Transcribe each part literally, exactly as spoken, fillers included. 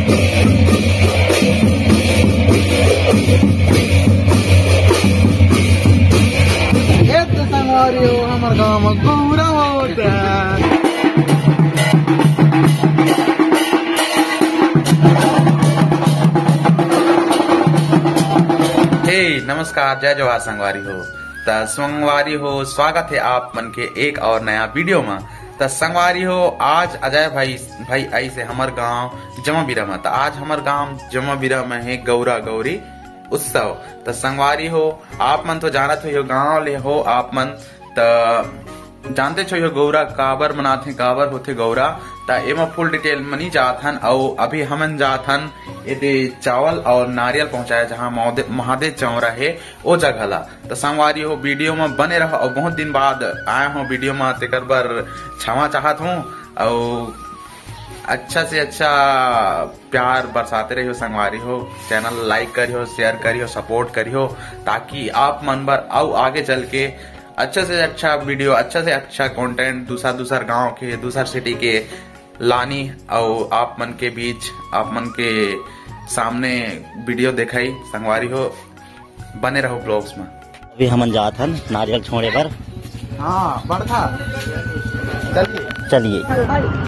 ये तो संगवारी हो, हमर गांव में गौरा होता। हे, नमस्कार, जय जोहार संगवारी हो। त संगवारी हो, स्वागत हे आप मन के एक और नया वीडियो म। त संगवारी हो, आज अजय भाई, भाई आइस हे हमर गांव जमाबीरा म। त आज हमर गांव जमाबीरा म हे गौरा गौरी उत्सव। त संगवारी हो, आप मन तो जानत हो, गांव ले हो आप मन, त जानतेच हो गौरा काबर मनाथे, काबर होथे गौरा। त एमा फुल डिटेल म नी जात हन। अउ अभी हमन जात हन एदे चावल अउ नारियल पहुंचाए, जहां मौदे-, महादेव चौरा हे, ओ जगह ला। त संगवारी हो, वीडियो म बने रहो। अउ बहुत दिन बाद आए हो वीडियो म, तेकर बर क्षमा चाहत हूं। अउ अच्छा से अच्छा प्यार बरसाते रहियो संगवारी हो। चैनल लाइक करियो, शेयर करियो, सपोर्ट करियो, ताकि आप मन बर अउ आगे चल के अच्छा से अच्छा वीडियो, अच्छा से अच्छा कंटेंट दूसर दूसर गांव के, दूसर सिटी के लानी, अउ आप मन के बीच, आप मन के सामने वीडियो दिखाई संगवारी हो। बने रहो ब्लॉग्स में। अभी हमन जात हन नारियल छोड़े बर। हाँ, बड़का। चलिए। चलिए।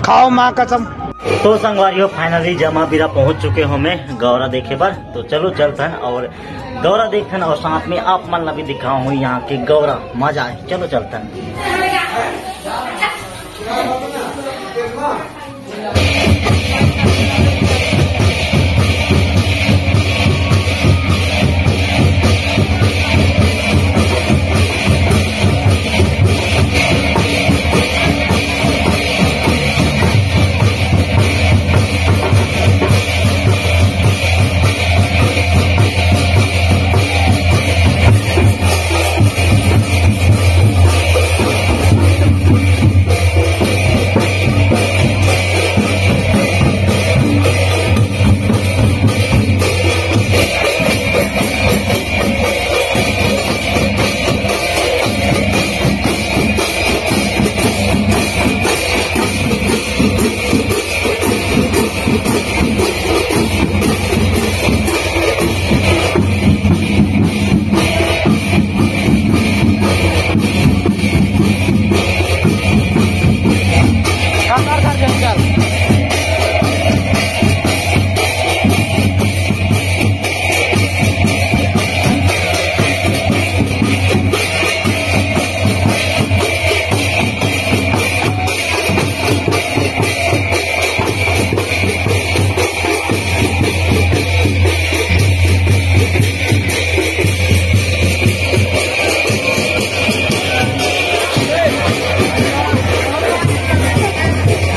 खाओ माँ कसम। तो संगवारी हो, finally जमाबीरा पहुंच चुके हो मैं गौरा देखे बर। तो चलो चलथन और गौरा देखथन और साथ में आप मन ला भी दिखाओ हूँ यहाँ के गौरा। मजा आए, चलो चलथन।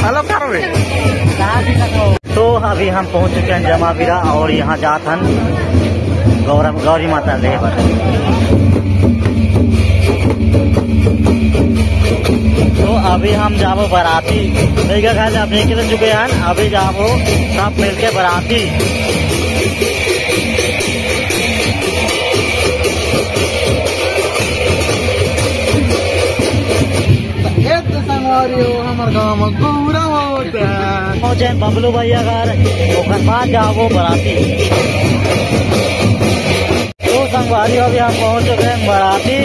हेलो, करो रे। तो अभी हम पहुंच चुके हैं जमाबीरा और यहाँ जात हन गौरव, गौरी माता ले बर। तो अभी हम जाबो बराती, लइका घर अपने के चुके हैं, अभी जाबो सब मिलके बराती। ए तो संगवारी हो, हमर गांव में गौरा होता। पहुंचे बबलू भैया घर, ओकर बाद जाबो बराती। तो संगवारी हो, अभी हम पहुंच चुके हैं बराती।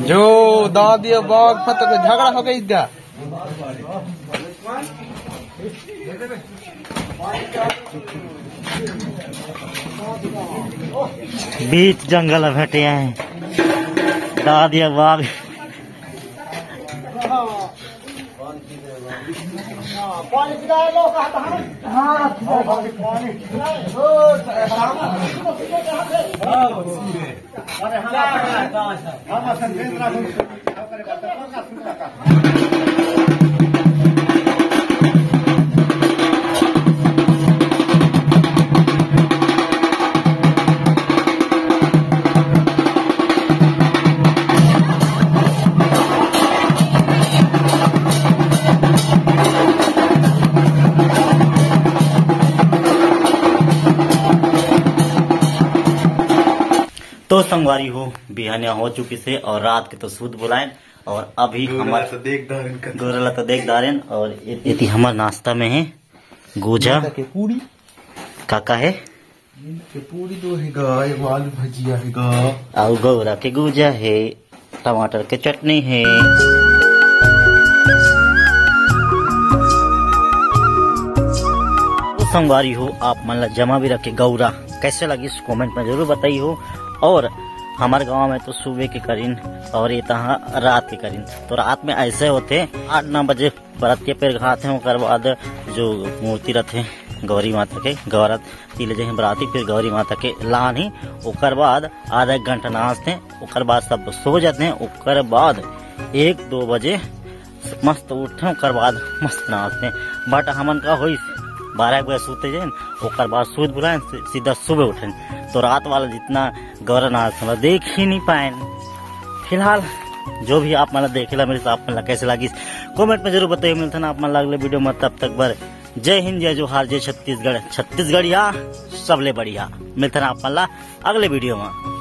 जो दादी बाघ फत के झगड़ा हो गई दा। बीच जंगल में भेटे हैं दादी बाघ। तो संगवारी हो, बिहनिया हो चुकी से और रात के तो सूत बुलाएन और अभी गोरा हमर ला तो देख दारेन कति। गोरा ला तो देख दारेन और ए-, एती हमर नाश्ता में है गोजा। गोजा के पूरी। काका है? के पूरी दो है गा, एगो आलू भजिया है गा। आउ गौरा के गोजा है, टमाटर के चटनी है। तो संगवारी हो, आप मन ला जमा भी रखे गौरा कैसे लगिस, कमेंट में जरूर बताई हो। और हमारे गांव में तो सुबह के करिन और ये तहाँ रात के करिन। तो रात में ऐसे होते आठ नौ बजे बरतिया पेर घात हैं, ओकर बाद जो मूर्ति रथे गौरी माता के, गौरा तीले जहे बराती फिर गौरी माता के लान ही, ओकर बाद आधा एक घंटा नाचते हैं, ओकर बाद सब सो जाते हैं, ओकर बाद एक दो बजे मस्त उठे, ओकर बाद मस्त नाचते हैं। But हमन का होइस, बारह एक बजे सूते जाइन, ओकर बाद सूत बुलाएन, सी-, सीधा सुबह उठेन। तो रात वाला जितना गौरा नाच हम देख ही नहीं पाएन। फिलहाल जो भी आप मन ला देखे ला, मेरे से आप मन ला कैसे लागिस, कमेंट में जरूर बताइए। मिलथन आप मन ला अगले वीडियो में, तब तक बर जय हिंद, जय जोहार, जय छत्तीसगढ़, छत्तीसगढ़िया सबले बढ़िया। मिलथन आप मन ला अगले वीडियो में।